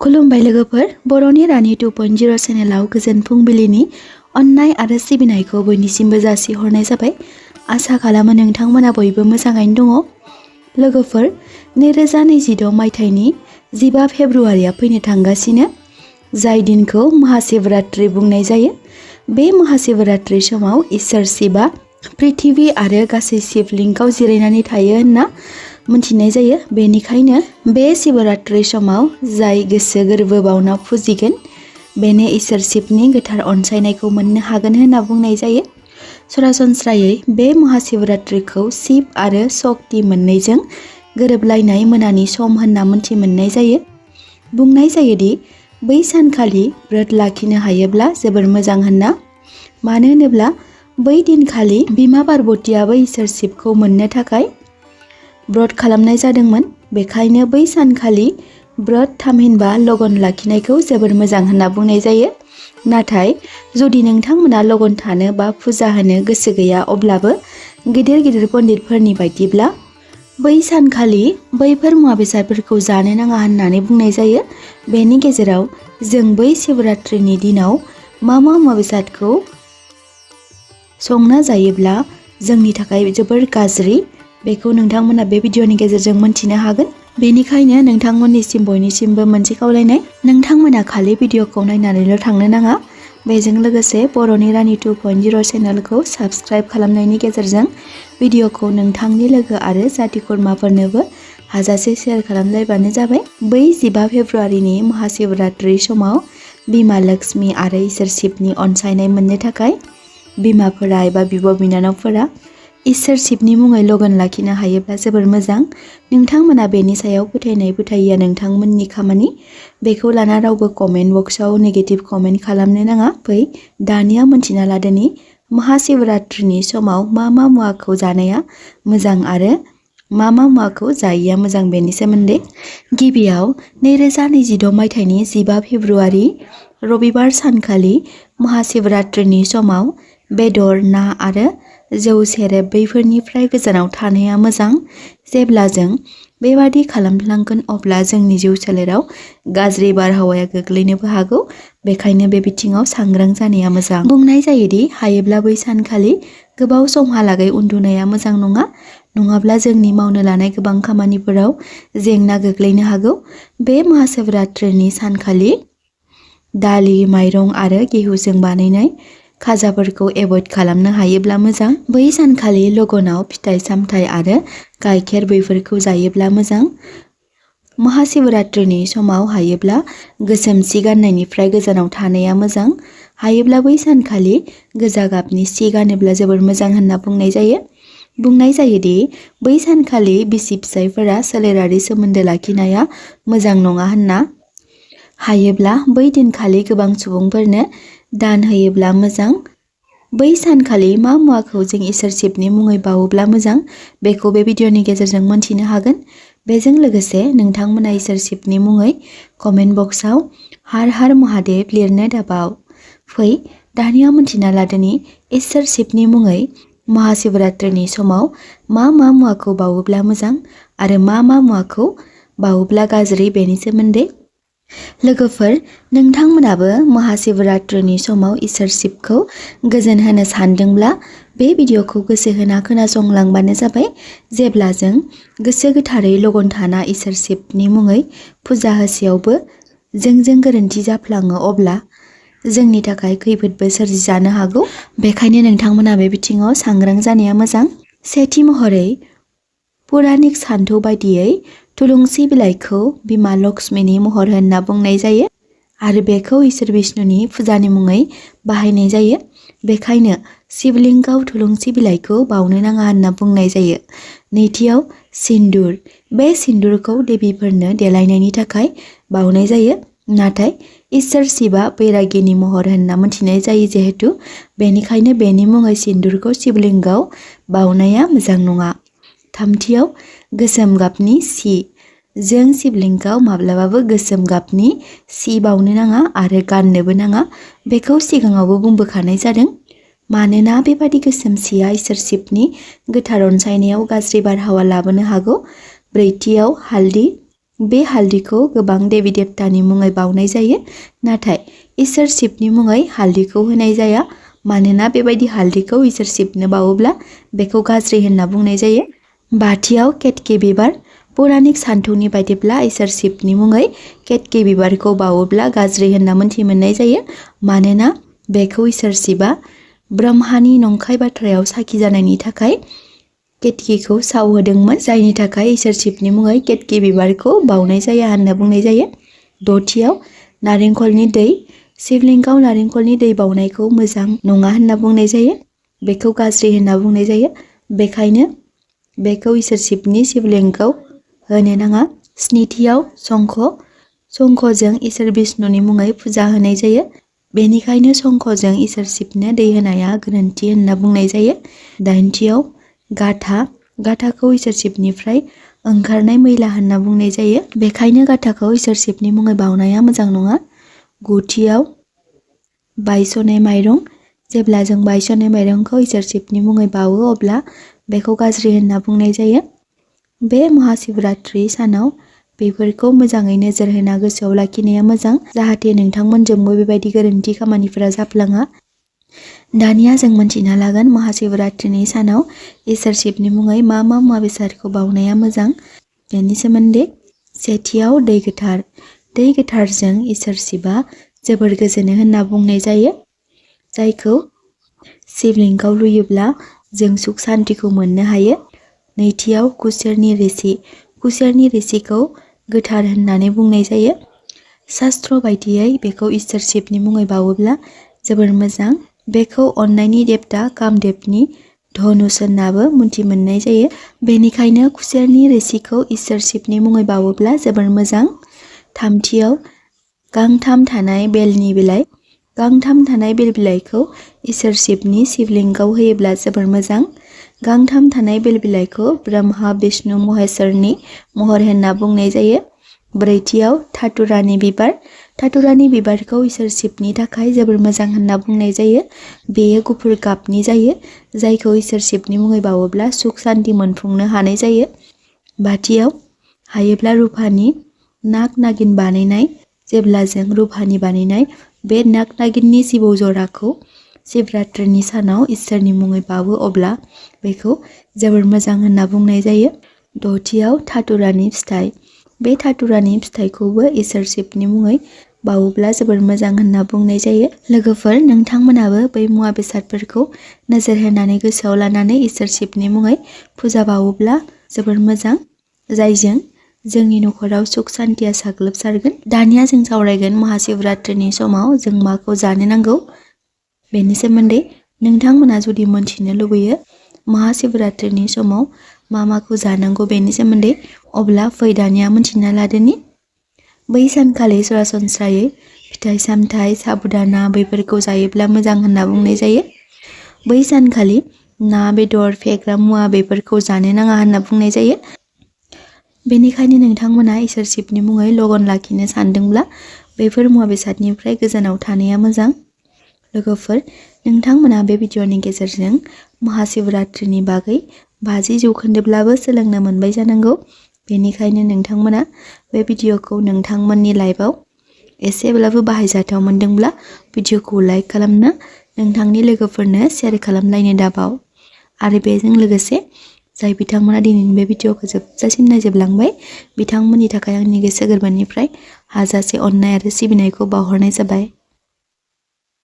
खुलुमबाय लोगोफोर, बर'नि रानि 2.0 चेनेलाव गोजोन फुंबिलिनि अननाय आरो सिबिनायखौ बयनिसिमबो जासिहरनाय जाबाय। आसा खालामो नोंथांमोना बयबो मोजाङैनो दङ। लोगोफोर, 2026 मायथाइनि 15 फेब्रुआरिया फैनो थांगासिनो, जाय दिनखौ महाशिवरात्रि बुंनाय जायो। बे महाशिवरात्रि समाव इसोर शिबआ पृथिबि आरो गासै शिवलिंगआव जिरायनानै थायो होनना मोनथिनाय जायो। बेनिखायनो बे शिवरात्रि समाव जाय गोसो गोरबो बावना फुजिगोन, बेनो इसोर शिवनि गोथार अनसायनायखौ मोननो हागोन होनना बुंनाय जायो। सरासनस्रायै बे महाशिवरात्रिखौ शिव आरो शक्ति मोननैजों गोरोबलायनाय मोनानि सम होनना मोनथि मोननाय जायो। बुंनाय जायोदि बै सानखालि व्रत लाखिनो हायोब्ला जोबोर मोजां होनना। मानो होनोब्ला बै दिनखालि बिमा पार्बतीयाबो इसोर शिवखौ मोननो थाखाय व्रत खालामनाय जादोंमोन। बेखायनो बै सानखालि व्रत थामहिनबा लगन लाखिनायखौ जोबोर मोजां होनना बुंनाय जायो। नाथाय जुदि नोंथांमोना लगन थानो बा फुजा होनो गोसो गैया, अब्लाबो गिदिर गिदिर पण्डितफोरनि बायदिब्ला बै सानखालि बैफोर मुवा बेसादफोरखौ जानो नाङा होननानै बुंनाय जायो। बेनि गेजेराव जों बै शिवरात्रिनि दिनाव मा मुवा बेसादखौ संना जायोब्ला जोंनि थाखाय जोबोर गाज्रि, बेखौ नोंथांमोना बे भिडिअनि गेजेरजों मोनथिनो हागोन। बेनिखायनो नोंथांमोननिसिम बयनिसिमबो मोनसे खावलायनाय, नोंथांमोना खालि भिडिअखौ नायनानैल' थांनो नाङा। बेजों लोगोसे बर'नि रानि 2.0 चेनेलखौ साबस्क्राइब खालामनायनि गेजेरजों भिडिअखौ नोंथांनि लोगो आरो जाथि खुरमाफोरनोबो हाजासे शेयार खालामलायबानो जाबाय। बै 15 फेब्रुआरिनि महाशिवरात्रि समाव बिमा लक्ष्मी आरो इसोर शिवनि अनसायनाय मोननो थाखाय बिमाफोरा एबा बिब' बिनानावफोरा इसोर शिवनि मुङै लगन लाखिनो हायोब्ला जोबोर मोजां। नोंथांमोना बेनि सायाव फोथायनाय फोथायिया नोंथांमोननि खामानि। बेखौ लाना रावबो कमेन्ट बक्सआव नेगेटिभ कमेन्ट खालामनो नाङा। फै दानिया मोनथिना लादोनि महाशिवरात्रिनि समाव मा मुवाखौ जानाया मोजां आरो मा मुवाखौ जायिया मोजां बेनि सोमोन्दै। गिबियाव 2026 मायथाइनि 15 फेब्रुआरि रबिबार सानखालि महाशिवरात्रिनि समाव बेदर, ना आरो जौ सेरेब बैफोरनिफ्राय गोजानाव थानाया मोजां। जेब्ला जों बेबादि खालामफ्लांगोन, अब्ला जोंनि जिउ सोलेराव गाज्रि बारहावाया गोग्लैनोबो हागौ। बेखायनो बे बिथिङाव सांग्रां जानाया मोजां। बुंनाय जायोदि हायोब्ला बै सानखालि गोबाव समहालागै उन्दुनाया मोजां नङा, नङाब्ला जोंनि मावनो लानाय गोबां खामानिफोराव जेंना गोग्लैनो हागौ। बे महाशिवरात्रिनि सानखालि दालि, माइरं आरो गेहुजों बानायनाय खाजाफोरखौ एभयड खालामनो हायोब्ला मोजां। बै सानखालि लगनाव फिथाइ सामथाइ आरो गाइखेर बैफोरखौ जायोब्ला मोजां। महाशिवरात्रिनि समाव हायोब्ला गोसोम सि गाननायनिफ्राय गोजानाव थानाया मोजां। हायोब्ला बै सानखालि गोजा गाबनि सि गानोब्ला जोबोर मोजां होनना बुंनाय जायो। बुंनाय जायोदि बै सानखालि बिसि फिसायफोरा सोलेरारि सोमोन्दो लाखिनाया मोजां नङा होनना। हायोब्ला बै दिनखालि गोबां सुबुंफोरनो दान होयोब्ला मोजां। बै सानखालि मा मुवाखौ जों इसोर शिवनि मुङै बावोब्ला मोजां, बेखौ बे भिडिअनि गेजेरजों मोनथिनो हागोन। बेजों लोगोसे नोंथांमोना इसोर शिवनि मुङै कमेन्ट बक्सआव हार हार महादेव लिरनो दाबाव। फै दानिया मोनथिना लादोनि इसोर शिवनि मुङै महाशिवरात्रिनि समाव मा मुवाखौ बावोब्ला मोजां आरो मा मुवाखौ बावोब्ला गाज्रि बेनि सोमोन्दै। लोगोफोर, नोंथांमोनाबो महाशिवरात्रिनि समाव इसोर शिवखौ गोजोन होनो सानदोंब्ला बे भिडिअखौ गोसो होना खोनासंलांबानो जाबाय। जेब्ला जों गोसो गोथारै लगन थाना इसोर शिवनि मुङै फुजा होसेयावबो जोंजों गोरोन्थि जाफ्लाङो, अब्ला जोंनि थाखाय खैफोदबो सोरजिजानो हागौ। बेखायनो नोंथांमोना बे बिथिङाव सांग्रां जानाया मोजां। सेथि महरै पुरानिक सान्थौ बायदियै थुलुंसि बिलाइखौ बिमा लक्ष्मीनि महर होनना बुंनाय जायो आरो बेखौ इसोर बिष्णुनि फुजानि मुङै बाहायनाय जायो। बेखायनो शिवलिंगआव थुलुंसि बिलाइखौ बावनो नाङा होनना बुंनाय जायो। नैथियाव सिन्दुर। बे सिन्दुरखौ देबीफोरनो देलायनायनि थाखाय बावनाय जायो। नाथाय इसोर शिवआ बैरागिनि महर होनना मोनथिनाय जायो जिहेतु, बेनिखायनो बेनि मुङै सिन्दुरखौ शिवलिंगआव बावनाया मोजां नङा। थामथियाव गोसोम गाबनि सि। जों शिवलिंगआव माब्लाबाबो गोसोम गाबनि सि बावनो नाङा आरो गाननोबो नाङा। बेखौ सिगाङावबो बुंबोखानाय जादों। मानोना बेबादि गोसोम सिया इसोर शिवनि गोथार अनसायनायाव गाज्रि बारहावा लाबोनो हागौ। ब्रैथियाव हालदि। बे हालदैखौ गोबां देवी देवतानि मुङै बावनाय जायो, नाथाय इसोर शिवनि मुङै हालदैखौ होनाय जाया। मानोना बेबायदि हालदैखौ इसोर शिवनो बावोब्ला बेखौ गाज्रि होनना बुंनाय जायो। बाथियाव केतकि बिबार। पौराणिक सान्थौनि बायदिब्ला इसोर शिवनि मुङै केतकि बिबारखौ बावोब्ला गाज्रि होनना मोनथि मोननाय जायो। मानोना बेखौ इसोर शिवआ ब्रह्मानि नंखाय बाथ्रायाव साखि जानायनि थाखाय केतकिखौ सावहोदोंमोन, जायनि थाखाय इसोर शिवनि मुङै केतकि बिबारखौ बावनाय जाया होनना बुंनाय जायो। दथियाव नारेंखलनि दै। शिवलिंगाव नारेंखलनि दै बावनायखौ मोजां नङा होनना बुंनाय जायो। बेखौ गाज्रि होनना बुंनाय जायो। बेखायनो बेखौ इसोर शिवनि शिवलिंगाव होनो नाङा। स्निथियाव शंख। शंखजों इसोर विष्णुनि मुङै फुजा होनाय जायो। बेनिखायनो शंखजों इसोर शिवनो दै होनाया गोरोन्थि होनना बुंनाय जायो। दाइनथियाव गाथा। गाथाखौ इसोर शिवनिफ्राय ओंखारनाय मैला होनना बुंनाय जायो। बेखायनो गाथाखौ इसोर शिवनि मुङै बावनाया मोजां नङा। गुथियाव बायस'नाय माइरं। जेब्ला जों बायस'नाय माइरंखौ इसोर शिवनि मुङै बावो अब्ला बेखौ गाज्रि होनना बुंनाय जायो। बे महाशिवरात्रि सानाव बेफोरखौ मोजाङै नोजोर होना गोसोआव लाखिनाया मोजां, जाहाथे नोंथांमोनजोंबो बेबायदि गोरोन्थि खामानिफोरा जाफ्लाङा। दानिया जों मोनथिना लागोन महाशिवरात्रिनि सानाव इसोर शिवनि मुङै मा मा मुवा बेसादखौ बावनाया मोजां बेनि सोमोन्दै। सेथियाव दै गोथार। दै गोथारजों इसोर शिवआ जोबोर गोजोनो होनना बुंनाय जायो, जायखौ शिवलिंगाव लुयोब्ला जों सुख सान्तिखौ मोननो हायो। नैथियाव खुसेरनि रोसि। खुसेरनि रोसिखौ गोथार होननानै बुंनाय जायो। शास्त्र बायदियै बेखौ इसोर शिवनि मुङै बावोब्ला जोबोर मोजां। बेखौ अननायनि देबता कामदेबनि धनुष होननाबो मोनथि मोननाय जायो। बेनिखायनो खुसेरनि रोसिखौ इसोर शिवनि मुङै बावोब्ला जोबोर मोजां। थामथियाव गांथाम थानाय बेलनि बिलाइ। गांथाम थानाय बेल बिलाइखौ इसोर शिवनि शिवलिंगाव होयोब्ला जोबोर मोजां। गांथाम थानाय बेल बिलाइखौ ब्रह्मा विष्णु महेश्वरनि महर होनना बुंनाय जायो। ब्रैथियाव धातुरानि बिबार। धातुरानि बिबारखौ इसोर शिवनि थाखाय जोबोर मोजां होनना बुंनाय जायो। बेयो गुफुर गाबनि जायो, जायखौ इसोर शिवनि मुङै बावोब्ला सुख सान्ति मोनफुंनो हानाय जायो। बाथियाव हायोब्ला रुफानि नाग नागिन बानायनाय। जेब्ला जों रुफानि बानायनाय बे नाग नागिननि जिबौ जराखौ शिवरात्रिनि सानाव इसोरनि मुङै बावो अब्ला बेखौ जोबोर मोजां होनना बुंनाय जायो। दथियाव धातुरानि फिथाइ। बे धातुरानि फिथाइखौबो इसोर शिवनि मुङै बावोब्ला जोबोर मोजां होनना बुंनाय जायो। लोगोफोर, नोंथांमोनाबो बै मुवा बेसादफोरखौ नोजोर होनानै गोसोआव लानानै इसोर शिवनि मुङै फुजा बावोब्ला जोबोर मोजां, जायजों जोंनि नखराव सुख सान्तिया साग्लोबसारगोन। दानिया जों सावरायगोन महाशिवरात्रिनि समाव जों माखौ जानो नांगौ बेनि सोमोन्दै। नोंथांमोना जुदि मोनथिनो लुबैयो महाशिवरात्रिनि समाव मा माखौ जानांगौ बेनि सोमोन्दै, अब्ला फै दानिया मोनथिना लादोनि। बै सानखालि सरासनस्रायै फिथाइ सामथाइ साबुदाना बैफोरखौ जायोब्ला मोजां होनना बुंनाय जायो। बै सानखालि ना बेदर फेग्रा मुवा बेफोरखौ जानो नाङा होनना बुंनाय जायो। बेनिखायनो नोंथांमोना इसोर शिवनि मुङै लगन लाखिनो सानदोंब्ला बेफोर मुवा बेसादनिफ्राय गोजानाव थानाया मोजां। लोगोफोर, नोंथांमोना बे भिडिअनि गेजेरजों महाशिवरात्रिनि बागै 50% सोलोंनो मोनबाय जानांगौ। बेनिखायनो नोंथांमोना बे भिडिअखौ नोंथांमोननि लाइफआव एसेब्लाबो बाहायजाथाव मोनदोंब्ला भिडिअखौ लाइक खालामना नोंथांनि लोगोफोरनो शेयार खालामलायनो दाबाव। आरो बेजों लोगोसे जाय बिथांमोना दिनैनि बे भिडिअखौ जोबजासिम नायजोबलांबाय बिथांमोननि थाखाय आंनि गोसो गोरबोनिफ्राय हाजासे अननाय आरो सिबिनायखौ बावहरनाय जाबाय।